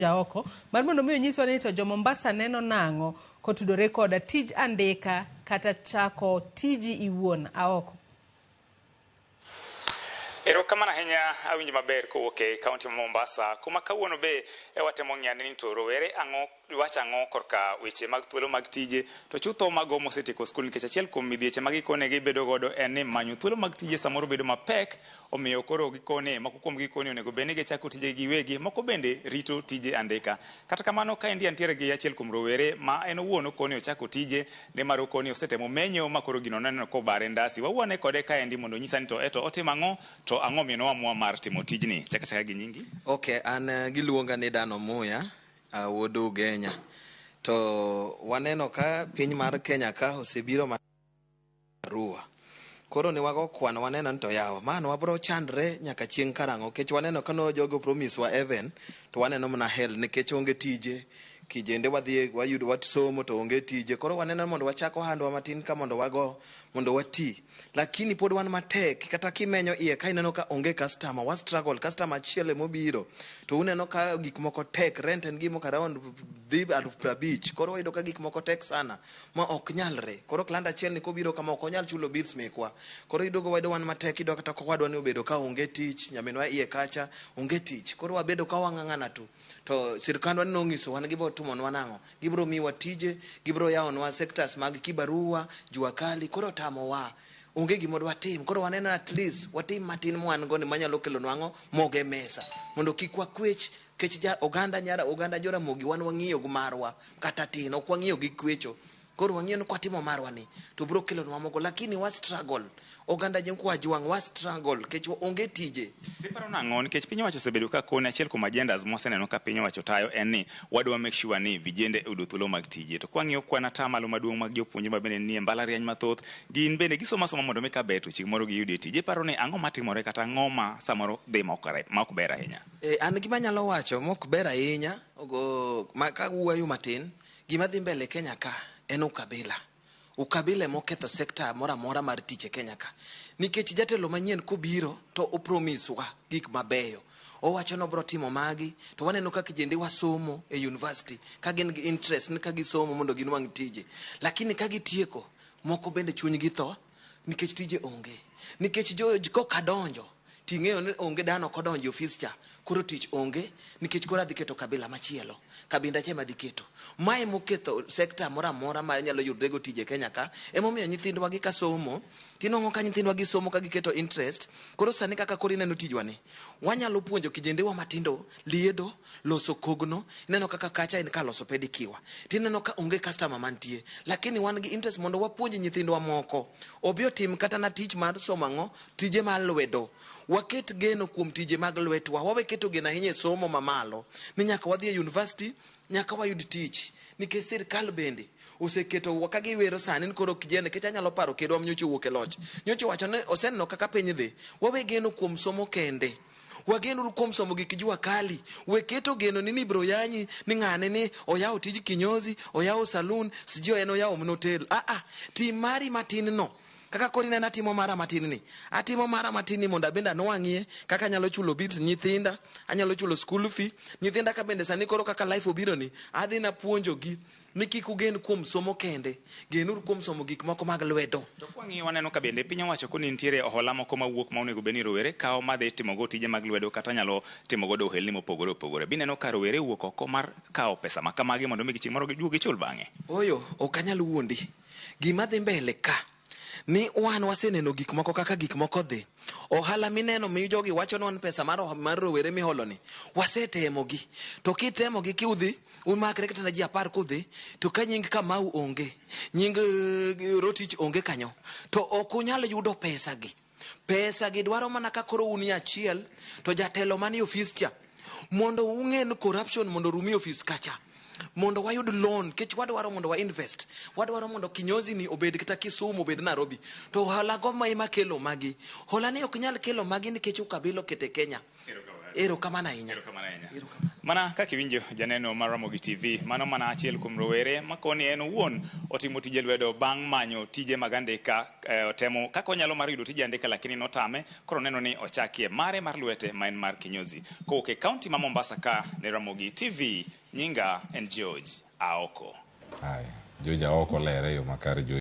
Jaoko mar mondo mi onyiswa ni to jo Mombasa neno nang'o kotudore koda tij andika kata chako tiji iwuon. Aoko. Erokamano ahinya, awinjo maber kowuok e kaunti ma Mombasa kuma kawuono be e watemo ng'iyane ni to rowere ang'o wacho ang'o korka weche mag thuolo mag tije to chutho mago mosetieko skul, nikech achiel kuom midhieche ma gikone gibedo godo en ni manyo thuolo mag tije samoro bedo mapek. Omiyo koro gikone moko kuom gikone onego bed ni gichako tije giwegi, moko bende rito tije andika. Kata kamano, kaendi antiere gi achiel kuom rowere ma en owuon okoni ochako tije, nimar okoni osetemo menyo ma koro gino noneno kobare ndasi. Wawuone kode kaendi mondo onyisa ni to eto otimo ang'o, to ang'o omiyo noamua mar timo tijni. Chaka chaka gi nyingi. Okay, an giluonga ni Dan Omuya, wuod Ugenya. To waneno ka piny mar Kenya ka osebiro Arua. Koro ne wago kwan, waneno ni to yawa, ma wabro chandre nyaka chieng' karang'o? Nikech waneno ka no jogo promise wa heaven, to waneno mana hell, nikech onge tije. Kijende wadhi wayudo wasomo to onge tije. Koro waneno mondo wachak ohandwa matin ka mondo wago mondo wati. Lakini pod wan matek, kata kimenyo iye ka ineno ka onge customer, wa struggle, customer achiel emobiro. To uneno ka gik moko tek, rent en gimo around dhi 50,000. Koro wayudo ka gik moko tek sana ma ok nyalre. Koro client achiel ni kobiro kama ok onyal chulo bills mekwa. Koro iyudo go wayudo wan matek, iyudo kata kowadwa ni obedo ka onge tich, nyaminwa iye kacha onge tich. Koro wabedo ka wang'ang'ana tu. To sirkandwa ni nong'iso wan gibiro timonwa nang'o? Gibiro miwa tije, gibiro yawonwa sectors mag kibarua, jua kali, koro tamowa. Onge gima dwatim. Koro waneno at least watim matin mwan go ni manyalo kelonwa ang'o? Mogo e mesa. Mondo kik wakwech, kech ja oganda nyara oganda Joramogi wan wang'iyo gi marwa kata tin, ok wang'iyo gi kwecho. Koro wang'iyo ni kwatimo marwa ni to biro kelonwa mogo, lakini wa struggle. Oganda Nyikwajwang' wa struggle kech onge tije. Iparo nang'o? Nikech piny owacho osebedo ka kone achiel kuom agendas mwaseneno ka piny owacho tayo en ni wadwa make sure ni vijende oyudo thuolo mag tije. To kwang'iyo kwan atamalo maduong' mag jopuonjre ma bende nie mbalariany mathoth, gin bende gisomo asoma mondo mi ka ber to chieng' moro giyudie tije. Iparo ni ang'o matimore kata ang'o ma samoro dhi ma ok ber ahinya? An gima anyalo wacho mok ber ahinya, ma ka wuoyo matin, gima dhi mbele Kenya ka en ukabila. Ukabila ema oketho sekta moro amora mar tich e Kenya ka. Nikech jatelo manyien kobiro to opromise wa gik mabeyo. Owacho ni obiro timo magi, to waneno ka kijende wasomo e university ka gin gi interest ni ka gisomo mondo ginwang' tije. Lakini ka gitieko, moko bende chunygi tho nikech tije onge. Nikech jo koka donjo, ting'eyo ni onge dhano kodonjo e ofis cha, koro tich onge nikech koro adhi keto kabila machielo. Kabinda cha ema dhi keto. Mae moketho sekta moro amora ma nyalo yudrego tije Kenya ka. Emomiyo nyithindwa gi ka somo, tinwang'o ka nyithindwa gi somo ka giketo interest. Koro sani kaka koro ineno tijwa ni, wanyalo puonjo kijendewa matindo liedo, loso kogno, ineno kaka kacha en ka loso pedikiwa. Tineno ka onge customer mantie, lakini wan gi interest mondo wapuonj nyithindwa moko. Obi otim kata na tich mar somo ang'o, tije mar lwedo. Waket geno kuom tije mag lwetwa, wawe keto geno ahinya e somo mamalo. Ni nyaka wadhi e university, nyaka wayud tich. Nikech sirkal bende oseketo ka giwero sani ni koro kijende, nikech anyalo paro kedwa nyocha owuok e loch. Nyocha owacho ni oseneno kaka piny dhi. Wawe geno kuom somo kende. Wagenuru kuom somo gik jua kali. We keto geno ni ibiro yanyi ni ng'ane ni oyawo tij kinyozi, oyawo saloon, sijui en oyawo mana hotel. Tim mari matin no. Kaka koro ineno atimo mara matin ni. Atimo mara matin ni mondo abende anwang'ie kaka anyalo chulo bills nyithinda, anyalo chulo school fee. Nyithinda ka bende sani koro kaka life obiro ni, adhi napuonjogi ni kik ugen kuom somo kende, genuru kuom somo gik moko mag lwedo. To kwang'iyo waneno ka bende piny owacho koni nitiere hola moko mawuok ma onego bed ni rowere kawo madhi timogo tije mag lwedo kata nyalo timo godo ohelni mopogore opogore. Bineno ka rowere wuok oko mar kawo pesa ma kamagi mondo mi chieng' moro giduog gichul bang'e. Oyo, ok anyal wuondi. Gima dhi mbele ka ni wan waseneno gik moko kaka gik moko dhi. Ohala mineno mi jogi wacho ni wan pesa mar rowere miholo ni, wasetemogi. To kitemogi kiudhi, umakre kata na ji 10 kudhi, to ka nying Kamau onge, nying Rotich onge kanyo, to ok unyal yudo pesa gi. Pesa gi dwaro mana ka koro un e achiel, to jatelo manie ofis cha, mondo ung'e ni corruption mondo orum e ofis kacha. Mondo wayud loan, kech wadwaro mondo wa invest. Wadwaro mondo kinyozi ni obed kata Kisumu, obed Nairobi. To hola go ma ema kelo magi. Hola ni ok nyal kelo magi nikech ukabila okete Kenya. Erokamano ahinya. Erokamano ahinya. Erokamano. Mana kaka iwinjo janeno mar Ramogi TV, mano mana achiel kuom rowere ma koni en owuon otimo tije lwedo bang' manyo tije mag andika, otemo kaka onyalo mar yudo tije andika lakini notame, koro neno ni ochakie mare mar lwete ma en mar kinyozi. Kowuok e kaunti ma Mombasa ka ne Ramogi TV, nyinga en George Aoko. Haya, George Aoko lere e yo makare George.